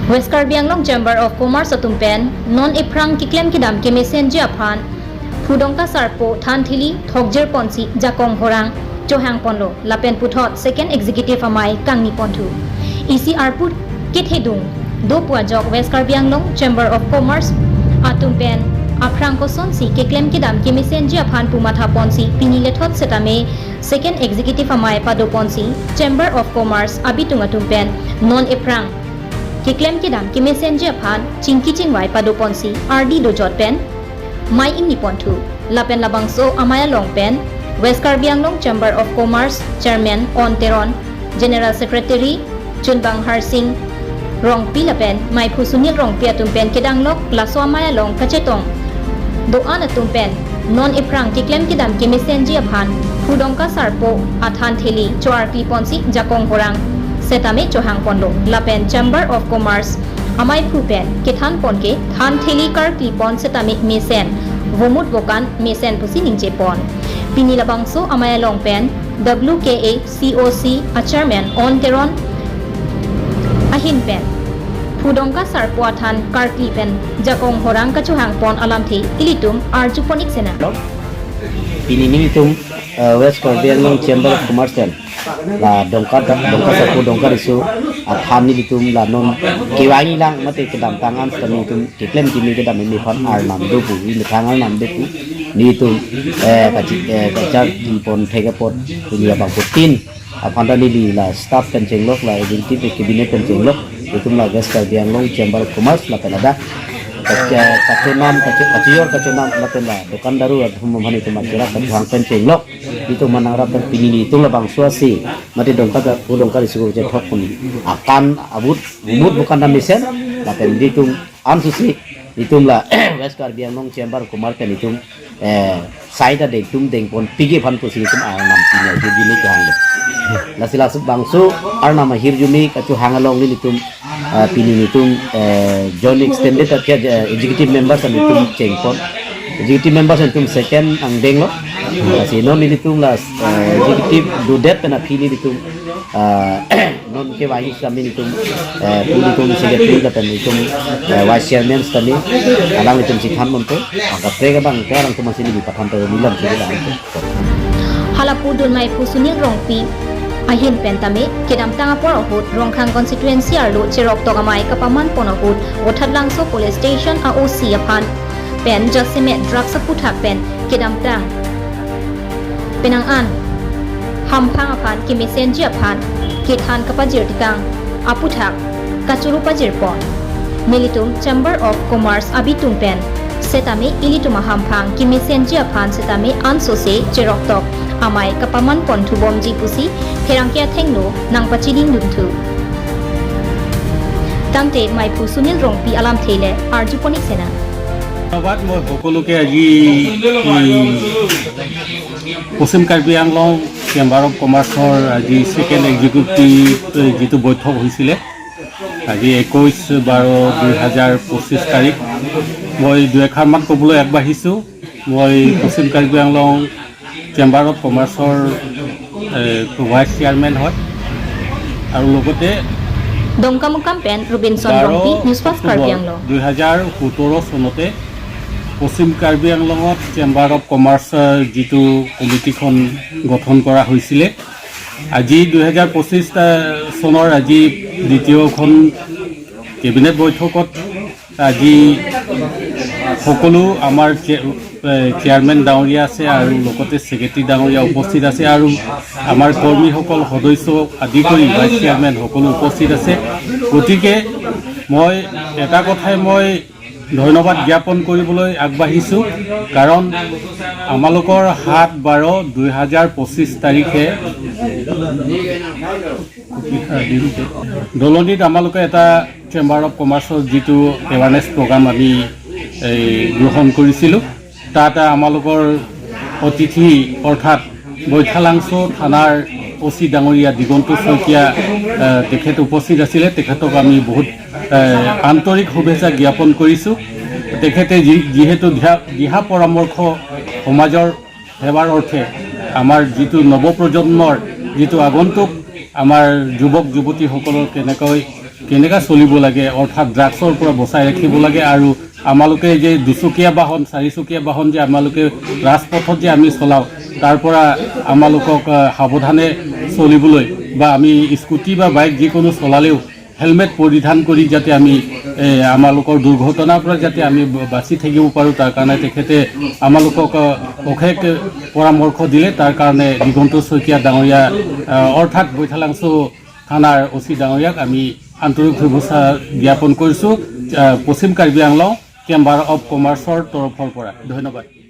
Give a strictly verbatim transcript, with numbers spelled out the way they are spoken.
West Karbi Anglong Chamber of Commerce atum pen non ephrang keklem kedam kemesenji aphan Phu Dongka Sarpo thanthili thokjir ponsi jakong horang chohang ponlo lapen puthot Second Executive amei kangni ponthu. Isi arpu kethedung dopu ajok West Karbi Anglong Chamber of Commerce atum pen aphrang kosonsi keklem kedam kemesenji aphan pu matha ponsi pini lethot setame Second Executive amei pado ponsi Chamber of Commerce abitung atum pen non ephrang keklem kedam kemesenji aphan chingki chingvai pado ponsi ardi dojot pen mei ingni ponthu. Lapen labangso amei along pen West Karbi Anglong Chamber of Commerce Chairman On Teron, General Secretary Chunbang Harsing Rongpi lapen Meiphu Sunil Rongpi atum pen kedanglok laso amei along kachetong do-an atum pen non ephrang keklem kedam kemesenji aphan Phu Dongka Sarpo athanthili cho-arkli ponsi jakong horang setame chohang ponlo lapen Chamber of Commerce amei phu pen kethan pon ke thanthili karkli pon setame mesen, vomut vokan mesen pusi ningje pon. Pini labangso amei along pen W K A C O C a Chairman On Teron ahin pen Phu Dongka Sarpo athan karkli pen jakong horang kachohang pon alamthe ilitum arju pon ik sena. Pini nelitum, eh, West Karbi Anglong Chamber of Commerce pen la Dongka, Dongka Sarpo, Dongka Riso athan nelitum la non kevangji lang mate kedamtang an setame nelitum keklem keme kedam keme aphan arnam do pu, ili thang arnam do pu nelitum, eh, kachi, eh, kacharli pon thek apot pini abangphutin aphan ta neli la staff pen chenglok, la executive cabinet pen chenglok, itum la West Karbi Anglong Chamber of Commerce lapen ladak kache-, kachonam, kache-, kachejor kachonam lapen la dokan daru atum aphan itum achirak kachohang pen chenglok. Itum manang rap pen pini nelitum labangso asi mate Dongka ta, Phu Dongka Riso kachethok pon akan avut vomut vokan ta mesen lapen nelitum ansusi itum la West Karbi Anglong Chamber of Commerce pen itum, eh, sai ta dengtum dengpon piji aphan pusi itum arnam pini arju pini kehang le. Lasi labangso arnam ahirjume kachohang along nelitum, eh, pini nelitum, eh, Joint Extended, eh, Executive Members an itum chengpon. Executive Members an itum second angdeng lo. Lasi non nelitum la, eh, executive dudet pen aphi nelitum, eh, non kevangji setame nelitum, eh, pu nelitum secretary lapen nelitum, eh, vice chairman setame alanglitum chethan ponpo. Akaprek abang ke arang atum asi neli pathan to nilam sigi la. Hala pudun Meiphu Sunil Rongpi ahin pen tame kedamtang apor ahut Rongkhang constituency arlo cheroktok amei kapaman pon ahut Bothatlangso police station a O C aphan pen jasemet drugs aputhak pen kedamtang penang an hamphang aphan kemesenji aphan kethan kapajir tekang aputhak kachoro pajir pon. Nelitum Chamber of Commerce abitung pen setame ilitum ahamphang kemesenji aphan setame ansose cheroktok amei kapaman pon thubomji pusi pherangke athengno nangpachini dunthu. Tangte Meiphu Sunil Rongpi alamthe le arju pon ik sena. ধন্যবাদ। মই সকলোকে আজি এই পশ্চিম কাৰ্বি Anglong chamber of কমাৰ্চৰ আজি second executive যিটো বৈঠক হৈছিলে, আজি একৈছ বাৰ দুই হাজাৰ পঁচিছ তাৰিখ। মই দুই এষাৰমান ক'বলৈ আগবাঢ়িছোঁ। মই পশ্চিম কাৰ্বি আংলং চেম্বাৰ অফ কমাৰ্চৰ, এ, ভাইচ চেয়াৰমেন হয় আৰু লগতে Dongkamukam pen Robinson বাৰ Rongpi, News Fast October Karbi Anglong. দুই হাজাৰ সোতৰ চনতে পশ্চিম কাৰ্বি আংলঙত চেম্বাৰ অফ কমাৰ্চৰ যিটো কমিটিখন গঠন কৰা হৈছিলে, আজি দুই হাজাৰ পঁচিছ চনৰ আজি দ্বিতীয়খন কেবিনেট বৈঠকত আজি সকলো আমাৰ চে-, এ, চেয়াৰমেন ডাঙৰীয়া আছে আৰু লগতে ছেক্ৰেটাৰী ডাঙৰীয়া উপস্থিত আছে আৰু আমাৰ কৰ্মীসকল, সদস্য আদি কৰি ভাইচ চেয়াৰমেন সকলো উপস্থিত আছে। গতিকে মই এটা কথাই মই ধন্যবাদ জ্ঞাপন কৰিবলৈ আগবাঢ়িছোঁ, কাৰণ আমালোকৰ সাত বাৰ দুই হাজাৰ পঁচিছ তাৰিখে দলনিত আমালোকে এটা চেম্বাৰ অফ কমাৰ্চৰ যিটো এৱাৰনেছ প্ৰগ্ৰাম আমি এই গ্ৰহণ কৰিছিলোঁ, তাত আমালোকৰ অতিথি অৰ্থাৎ বৈঠালাংচ' থানাৰ অ' চি ডাঙৰীয়া দিগন্ত শইকীয়া, আহ, তেখেত উপস্থিত আছিলে। তেখেতক আমি বহুত, আহ, আন্তৰিক শুভেচ্ছা জ্ঞাপন কৰিছোঁ। তেখেতে যি-, যিহেতু দিহা, দিহা পৰামৰ্শ সমাজৰ সেৱাৰ অৰ্থে আমাৰ যিটো নৱপ্ৰজন্মৰ যিটো আগন্তুক আমাৰ যুৱক যুৱতীসকলৰ কেনেকৈ কেনেকা চলিব লাগে, অৰ্থাৎ ড্ৰাগছৰ পৰা বচাই ৰাখিব লাগে। আৰু আমালোকে যে দুচকীয়া বাহন, চাৰিচকীয়া বাহন যে আমালোকে ৰাজপথত যে আমি চলাওঁ, তাৰ পৰা আমালোকক আহ, সাৱধানে চলিবলৈ বা আমি স্কুটি বা বাইক যিকোনো চলালেও হেলমেট পৰিধান কৰি যাতে আমি এ, আমালোকৰ দুৰ্ঘটনাৰ পৰা যাতে আমি ব- বাচি থাকিব পাৰোঁ, তাৰ কাৰণে তেখেতে আমালোকক আহ, অশেষ পৰামৰ্শ দিলে। তাৰ কাৰণে দিগন্ত শইকীয়া ডাঙৰীয়া আহ, অৰ্থাৎ বৈঠালাংচ' থানাৰ অ' চি ডাঙৰীয়াক আমি আন্তৰিক শুভেচ্ছা জ্ঞাপন কৰিছোঁ আহ, পশ্চিম কাৰ্বি আংলং চেম্বাৰ অৱ কমাৰ্চৰ তৰফৰ পৰা। ধন্যবাদ।